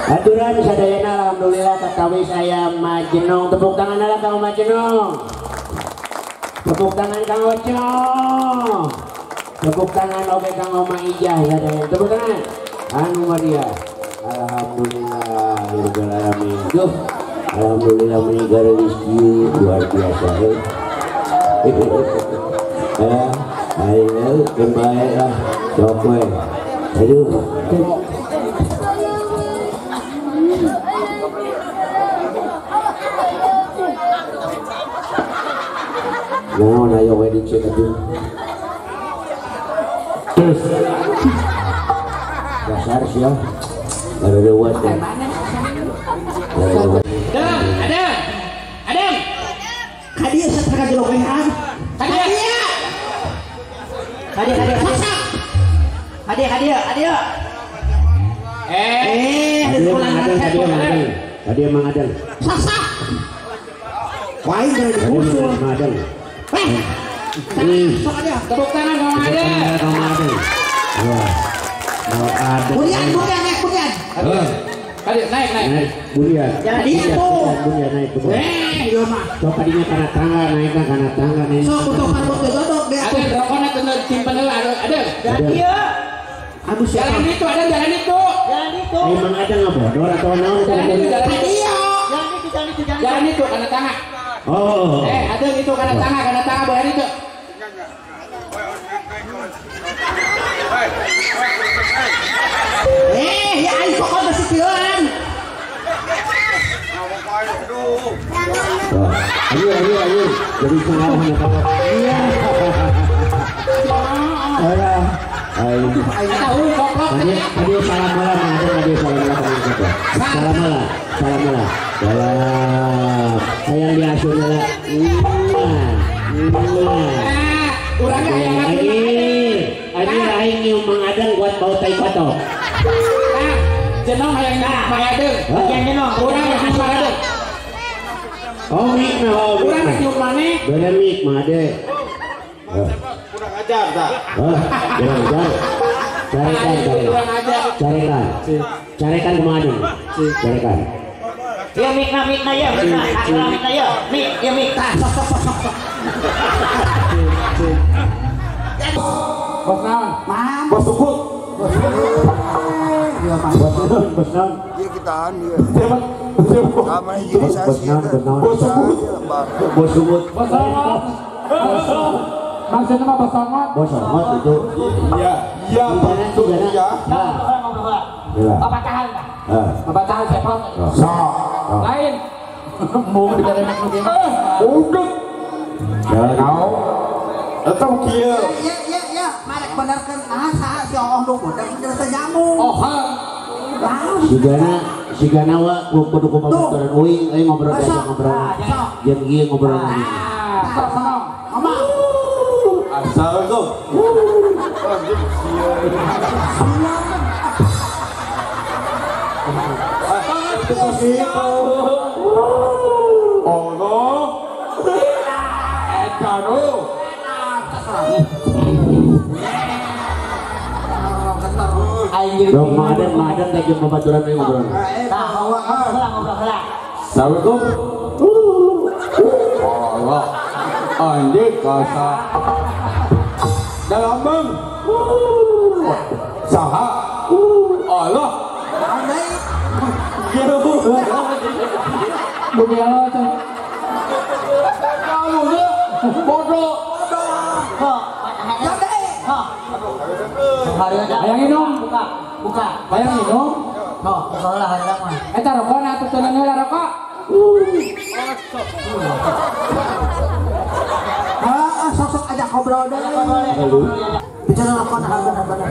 Aturan sadayana alhamdulillah katawis aya Majenong, tepuk tangan lah Kang Majenong, tepuk tangan Kang Oco, tepuk tangan oke Kang Oma Ijah sadayana, tepuk tangan anu Maria, alhamdulillah rabbil alamin. Duh, alhamdulillah meninggal rezeki luar biasa. Ayo kembali lah, sok we. Aduh. Naon ayo we dicek atuh. Terus. Dasar sia. Baru lewat. Adem, adem. Adem. Ka dieu sateuka jelogehan. Ka dieu. Ka dieu, ka dieu. Ka dieu, ka dieu, ka dieu. Ka dieu Mang Adeng. Sasak. Wae dari dikusul. Mang Adeng. Sok aja. Tepuk tangan Mang Adeng. Mang Adeng. Wah. Mang Adeng. Budian, budian, naik budian. Ka dieu naik, naik. Budian. Jangan dia tuh. Budian naik. Ieu mah. Sok kadinya kana tangga, naikna kana tangga naik. Sok butuh parbot godok dia. Adeng rokona teu simpen heula Adeng. Dan ieu. Aduh, jalan itu, ada jalan itu. Jalan itu. Emang ada ngabodor atau naon? Jalan itu, jalan itu. Jalan itu, jalan itu, jalan itu. Jalan itu kana tangga. Oh. Ada itu kana tangga boleh itu. Ya aing pokok besikeun. Ayo, ayo, ayo. Jadi sengaja kalau. Iya. Ayo. Tadi salam malam, tadi salam malam, salam malam, salam malam, salam. Sayang di asuh lah. Aji, aing nyium Mang Adeng buat bau tai kotok. Jenong hayang Mang Adeng, yang jenong, urang hayang Mang Adeng. Oh, mik nah, urang nyium maneh. Bener mik Mang Adeng. Kurang ajar tak? Kurang ajar. Carekan, carekan. Carekan kumaha deui? Carekan. Ya mikna mikna ya, mikna, mikna ya, mik ya mik. Tah sok sok sok sok. Bos naon? Bos sukut. Bos naon? Bos naon? Iya kitahan dia. Sama hiji Bos naon? Bos sukut. Bos sukut. Bos naon? Maksudnya mah bos songot. Bos songot itu. Iya, iya betul ya. Bapak tahan, Pak. Bapak tahan sepot. Sok. Lain. Mau diberemek nu kieu. Udah. Naon? Eta kieu. Iya, iya, iya, marek benerkeun ah saha si Ooh nu bodak teu nyamuk. Oh, sigana sigana wa kudu kubaturan uing euy ngobrol aja ngobrol. Jeung ieu ngobrol lagi. Sok sok. Ngomong. Assalamualaikum. Allah. Ekaro. Dong Mang Adeng teh jeung babaturan euy ngobrol. Tah, ngobrol heula. Assalamualaikum. Allah. Anjing kasa. Dalam bang. Saha. Allah. Bumi Allah tuh. Kamu tuh bodoh. Hayang minum. Buka, buka. Hayang minum. Oh, buka lah hayang mah. Eta rokona atuh teuneun heula rokok. Ah, sok-sok aja ngobrol deh. Bicara rokona bener-bener.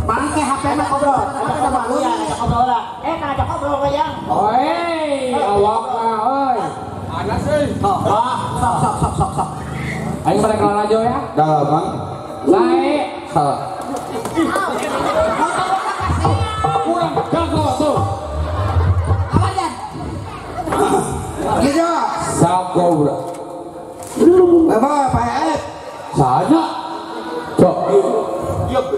Bangke HP mah ngobrol. Ada malu ya, ajak ngobrol lah. Kan ajak ngobrol we yang. Oi, awak mah euy. Panas euy. Sok, sok, sok, sok, sok. Aing balik lalajo ya. Dah, Bang. Sae. Salah. Kurang gagal tuh. Apa Jan? Gitu. Sakobra. Bapak Pak Ed. Saja. Cok.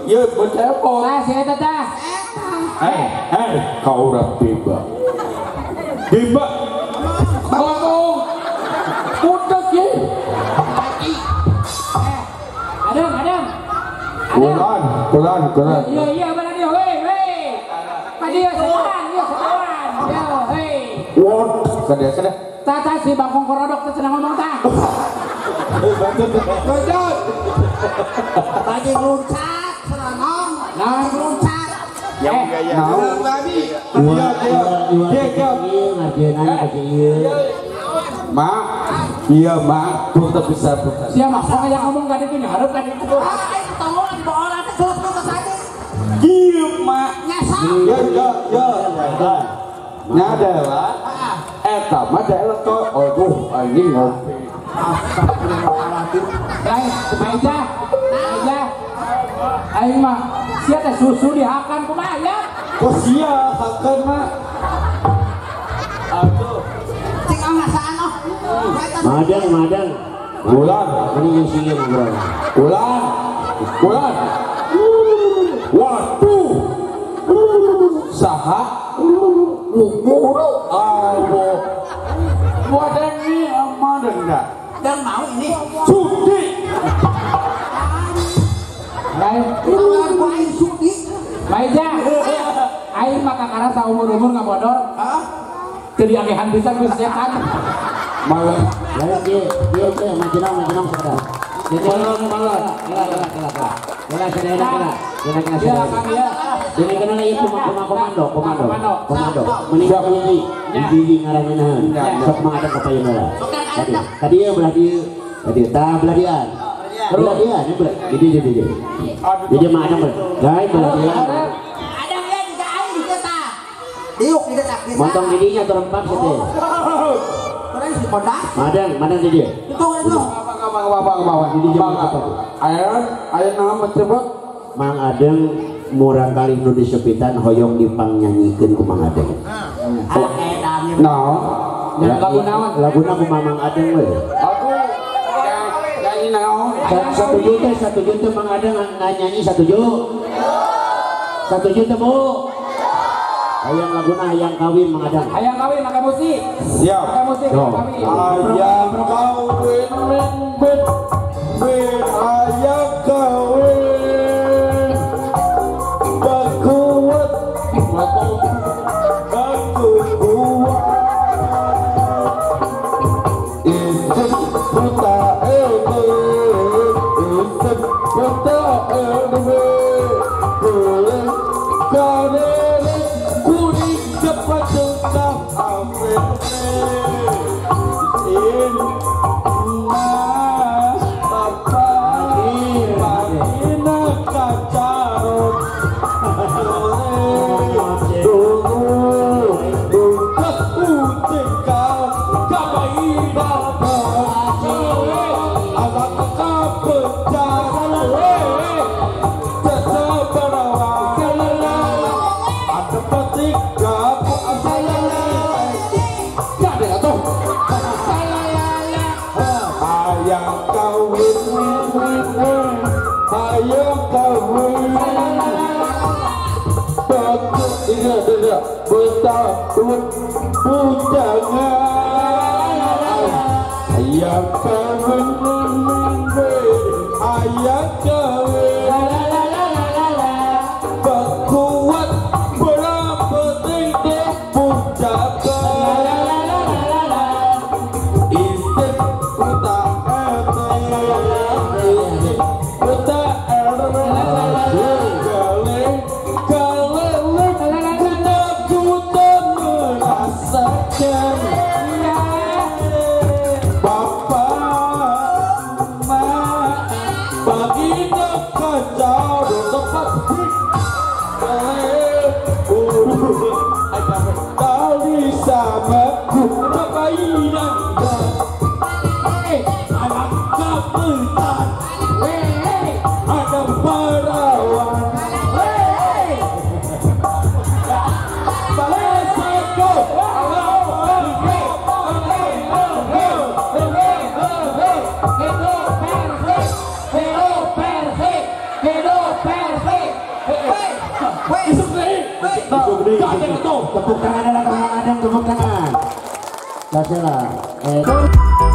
Iya, bercepot. Tah, si eta tah. Kau udah tiba. Tiba. Ngomong. Udah ya. Adem. Kulan. Iya, mana dia? Hei. Tadi ya setan, ya hei. Wah, kada. Tata si bangkong korodok teh cenah ngomong tah. Bacot. Tadi loncat, seranong. Nah, loncat. Ya gaya. Babi. Iya, ngarjeunana ka ieu. Mak, iya mak, tuh bisa buka. Sia mah sok aya ngomong ka ditu nyahareup ka ditu. Ah, aing tolong lagi bohongan teh geus ka tadi. Iya mak. Nyasa. Ya. Nya adalah eta mah dalah to. Aduh, anjing ngopi. Astagfirullahaladzim. Lain, Maija. Aing mah sia teh susu dihakan kumaha ya? Kok sia hakan mah? Aduh. Cing ngasaan oh. Madang. Bulan. Ini yang sini ngobrol. Bulan. Waduh. Saha? Aduh. Wadah ini aman enggak? Dan mau ini. Sudi. Lain. Aing sudi. Maija. Aing mah kakara saumur-umur ngabodor. Hah? Teu diagehan pisan ku setan. Malah. Lain dia teh majenong sakadar. Malah. Kela. Jadi kenal ieu komando. Mending ini hiji ngaranna sok mah ada ka payun heula. Tadi ieu belah dieu. Tadi tah belah dian. Belah dian belah. Jadi. Jadi mah ada belah. Gae belah dian. Ada ge di aing di dieu tah. Diuk di dieu tah. Montong di dinya turun pak teh. Kurang di kondak. Madang di dieu. Itu itu. Bang. Ayo nama cepet. Mang Adeng murang kali nu disepitan hoyong dipangnyanyikeun ku Mang Adeng. Naon? Lagu naon? Laguna ku Mang Adeng we. Aku nyanyi naon? 1 juta Mang Adeng nyanyi 1 juta. 1 juta Bu. Hayang laguna hayang kawin Mang Adeng. Hayang kawin make musik. Siap. Make musik kawin. Hayang kawin ben hayang kawin. Ada Tepuk tangan adalah Kang Adang, tepuk tangan. Kasih lah.